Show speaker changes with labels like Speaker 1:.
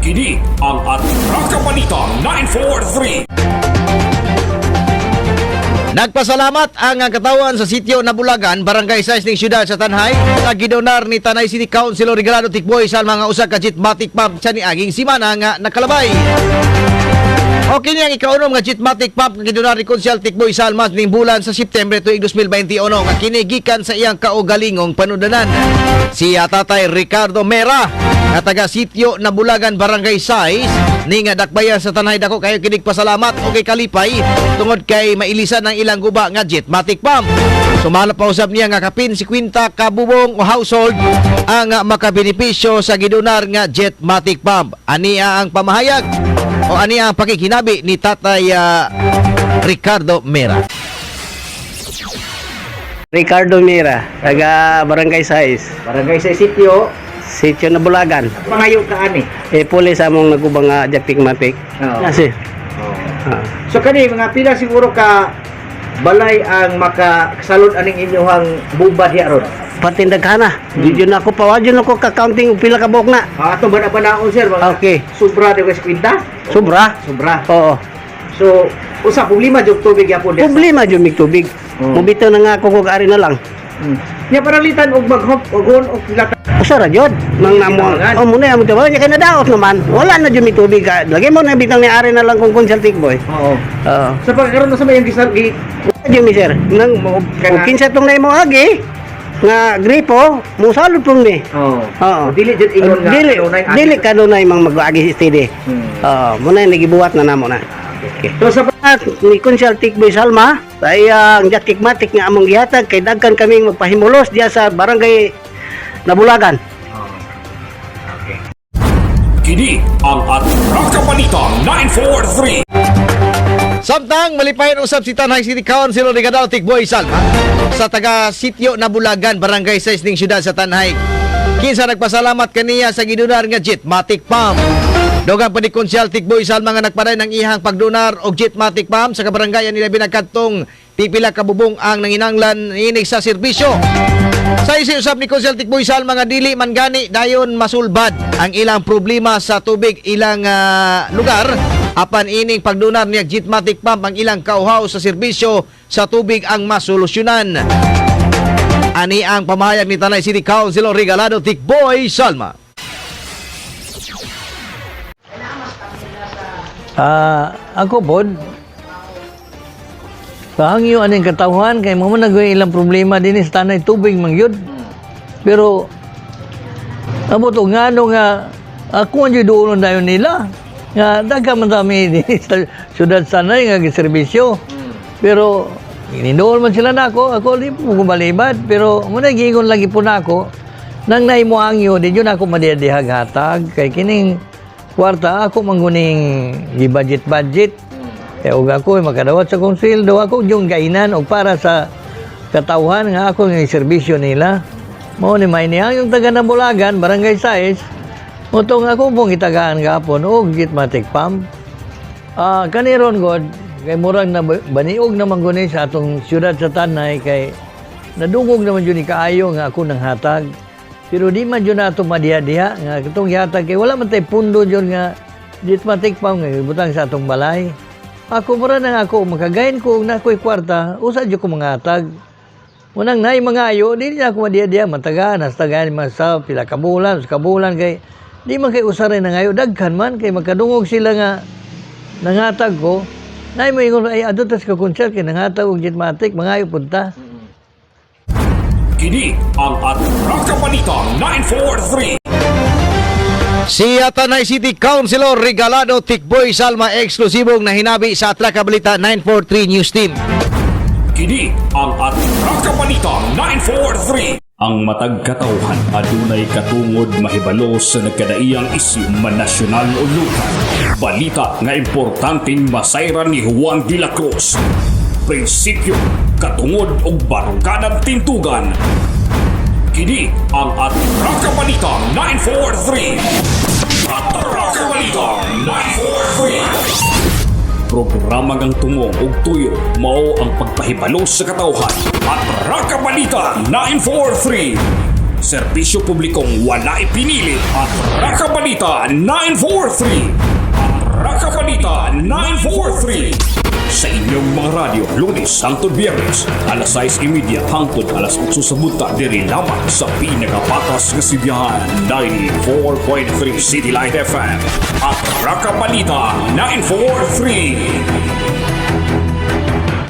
Speaker 1: Kini ang Atraka Balita 943.
Speaker 2: Nagpasalamat ang katawan sa sitio Nabulagan, Barangay 6 ning siyudad sa Tanay, sa gidonar ni Tanay City Councilor Regalado Tikboy sa mga usa ka jetmatic pump sa niaging simana nga nakalabay. Okay niya ang ikaunom nga jetmatic pump nga gidonar ni Konsyal Tikboy Salma ning bulan sa September tuig 2021 nga kini gikan sa iyang kaugalingong panudanan. Si Tatay Ricardo Mera nga taga sitio Nabulagan, Barangay 6 ning dakbayan sa Tanay, dako kayo kinig pasalamat o kay kalipay tungod kay mailisan ang ilang guba nga jetmatic pump. Sumala pa usab niya nga kapin 50 ka bubong o household ang makabenepisyo sa gidonar nga jetmatic pump. Ania ang pamahayag o ani ang pakikinabi ni Tatay Ricardo Mera.
Speaker 3: Ricardo Mira, taga Barangay 6,
Speaker 4: Barangay sa sitio,
Speaker 3: Sitio Nabulagan.
Speaker 4: Pangayo ka ani.
Speaker 3: Eh, puli sa among nagubang nga Japik Matik.
Speaker 4: Oo.
Speaker 3: Kasi, ah,
Speaker 4: So kani mga pila siguro ka balay ang makasalod aning inyuhang buba diha ron?
Speaker 3: Patindaghana. Di yun ako pa, yun ako ka-counting og pila ka buok na.
Speaker 4: Ah, ato ba na banaon, sir, mga
Speaker 3: Okay.
Speaker 4: sobra di ka 50?
Speaker 3: Sobra.
Speaker 4: Sobra.
Speaker 3: Oo.
Speaker 4: So usa problema jud tubig yapon diha.
Speaker 3: Problema jud mig tubig. Mubitaw na nga ako kog ari na lang.
Speaker 4: Nya paralitan og maghop og on og pila ka
Speaker 3: Usa ra jud. Nang namo.
Speaker 4: Tinawangan.
Speaker 3: Oh, muna amo tawa kay nadaot naman. Wala na jud may tubig. Ah, lagi mo na bitang ni ari na lang kung consulting boy.
Speaker 4: Oo.
Speaker 3: Oo.
Speaker 4: Sa pagkaroon na sa may gisal gi
Speaker 3: Jud mi, sir. Nang
Speaker 4: Kana-
Speaker 3: og kinsa tong nahimo agi nga gripo, musalod pong ni.
Speaker 4: Oo.
Speaker 3: Oo.
Speaker 4: Dili jud ingon nga
Speaker 3: Dili,
Speaker 4: kanunay agi.
Speaker 3: Dili kanunay mang mag-agi steady. Oo, muna yung nagibuhat na namo na. Okay.
Speaker 4: So sa
Speaker 3: At ni Konsyal Tikboy Salma, ay ang Jatikmatik nga among gihatag kay daghan kaming magpahimulos diya sa Barangay Nabulagan.
Speaker 1: Kini ang Atraka Balita 943.
Speaker 2: Samtang malipayon usab si Tanay City Councilor Regalado Tikboy Salma sa taga sitio Nabulagan, Barangay 6 ning siyudad sa Tanay. Kinsa nagpasalamat kaniya sa gidonar nga Jetmatic Pump. Dugang pa ni Konsyal Tikboy Salma nga nagpaday ng ihang pagdonar og Jetmatic Pump sa kabarangayan nila binagkadtong pipila ka bubong ang nanginanglan inig sa serbisyo. Sa isi usab ni Konsyal Tikboy Salma nga dili man gani dayon masulbad ang ilang problema sa tubig ilang lugar apan ining pagdonar niya Jetmatic Pump, ang ilang kauhaw sa serbisyo sa tubig ang masolusyonan. Ani ang pamahayag ni Tanay City Councilor Regalado Tikboy Salma.
Speaker 5: Ah, ako pod kahangyo aning katawhan kay mo man nagoy ilang problema dinhi sa Tanay, tubig man gyud. Pero abot og ngano nga ako ang jud duolon dayon nila nga daghan man dami dinhi sa syudad Tanay nga giserbisyo. Pero gininduol man sila nako, ako di po ko balibad, pero mo na giingon lagi po nako nang naimo angyo di jud ako madihadihag hatag kay kining kwarta ako mangguning gi-budget budget. Kaya og ako ay makadawat sa kong sweldo, ako yung gainan og para sa katawhan nga ako nga serbisyo nila. Mao ni may niya yung taga Nabulagan, Barangay 6. Mutong ako pong itagaan gapon og Jetmatic pump. Ah, kaniron god kay murag na baniog naman guni sa atong siyudad sa Tanay kay nadungog naman jud ni kaayo nga ako nang hatag. Pero di man jud nato madiha-diha nga katong gihatag kay wala man tay pundo jud nga Jetmatic pump nga ibutang sa atong balay. Ako mura nang ako makagain ko og nakoy kwarta, usa jud ko mangatag. Unang naay mga ayo, di na ako madiha-diha, matagaan, hasta gani man sa pila ka bulan, sa kabulan kay di man kay usaray na ngayo, daghan man kay makadungog sila nga nangatag ko. Naay mo ingon ay adto tas ka concert kay nangatag og Jetmatic, mangayo punta.
Speaker 1: Kini ang Atraka Balita 943.
Speaker 2: Si Tanay City Councilor Regalado Tikboy Salma, eksklusibong nahinabi sa Atraka Balita 943 News Team.
Speaker 1: Kini ang Atraka Balita 943. Ang matag katawhan adunay katungod mahibalo sa nagkadaiyang isyu man nasyonal o lokal. Balita nga importanteng masayran ni Juan de la Cruz. Prinsipyo, katungod ug baruganan tintugan. Kini ang Atraka Balita 943. Atraka Balita 943. Programa ngang tumong ug tuyo mao ang pagpahibalo sa katawhan. Atraka Balita 943. Serbisyo publikong wala ipinili at Rakabalita 943. At Rakabalita 943. Sa inyong mga radyo, Lunes hangtod Biyernes, alas 6:30 hangtod alas 8 sa buntag, diri lamang sa pinakapatas nga sibihan, 94.3 City Light FM. At Rakabalita 943.